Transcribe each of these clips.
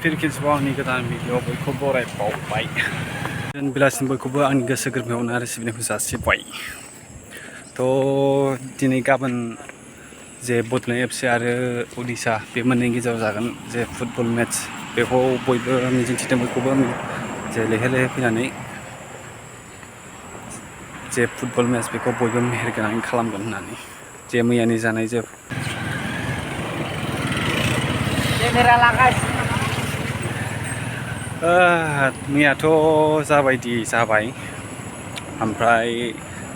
फिर खेबसेबाव आंनि गोदान भिडिअ बयखौ बरायबावबाय। बेलासिनि बयखौबो आंनि गोसो गोरबोआवनो आरो सिबिनायखौ जासिबाय। दिनै गाबोन जे बड'लेण्ड एफसि आरो उडिशा बे मोननैनि गेजेराव जागोन जे फुटबल मेट्च, बेखौ बयबो मिजिंथिदों, बयखौबो जे लैहोर लैहोर फैनानै जे फुटबल मेट्च बेखौ बयबो मेहेरगोनाङै खालामगोन होननानै। जे मैयानि जानाय जे मैयाथ' जाबायदि जाबाय, ओमफ्राय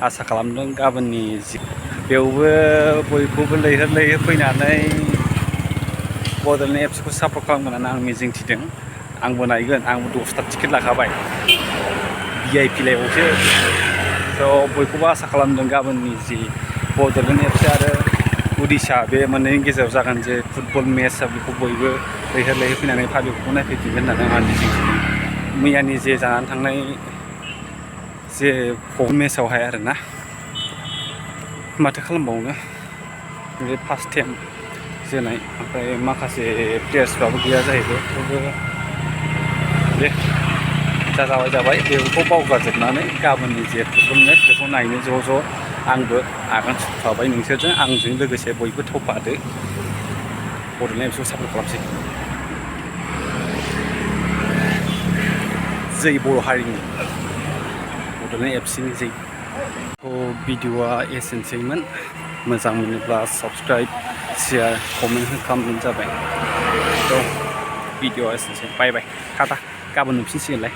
आसा खालामदों गाबोननि बेवबो बयखौबो लैहोर लैहोर फैनानै बड'लेण्ड एफसिखौ सापर्ट खालामगोन होननानै आं मिजिंथिदों। आंबो नायगोन, आंबो 10था टिकेट लाखाबाय VIP लाइफआवसो। बयखौबो आसा खालामदों गाबोननि जि बड'लेण्ड एफसि आरो उडिशा बे मोननैनि गेजेराव जागोन जे फुटबल मेट्चआ, बेखौ बयबो लैहोर लैहोर फैनानै पाब्लिकखौ नायफैफिनगोन होननानै आं मिजिंथिदों। मैयानि जे जानानै थांनाय जे मेट्चआवहाय आरोना, माथो खालामबावनो, बे फार्स्ट टाइम जोनाय, ओमफ्राय माखासे प्लेयार्सफ्राबो गैया जाहैबाय। थेवबो दे जाबाय बेखौ बावगारजोबनानै गाबोननि जे फुटबल मेट्च बेखौ नायनो ज' आंबो आगान सुरफाबाय नोंसोरजों। आंजों लोगोसे बयबो थफादो, बड'लेण्ड एफसिखौ सापर्ट खालामसै। जै बर' हारिनि बड'लेण्ड एफसिनि जै। भिडिअआ एसेनोसैमोन। मोजां मोनोब्ला साबस्क्राइब, शेयार, कमेन्ट खालामबानो जाबाय। भिडिअआ एसेनोसै, बाय बाय, टाटा, गाबोन नुफिनसिगोनलाय।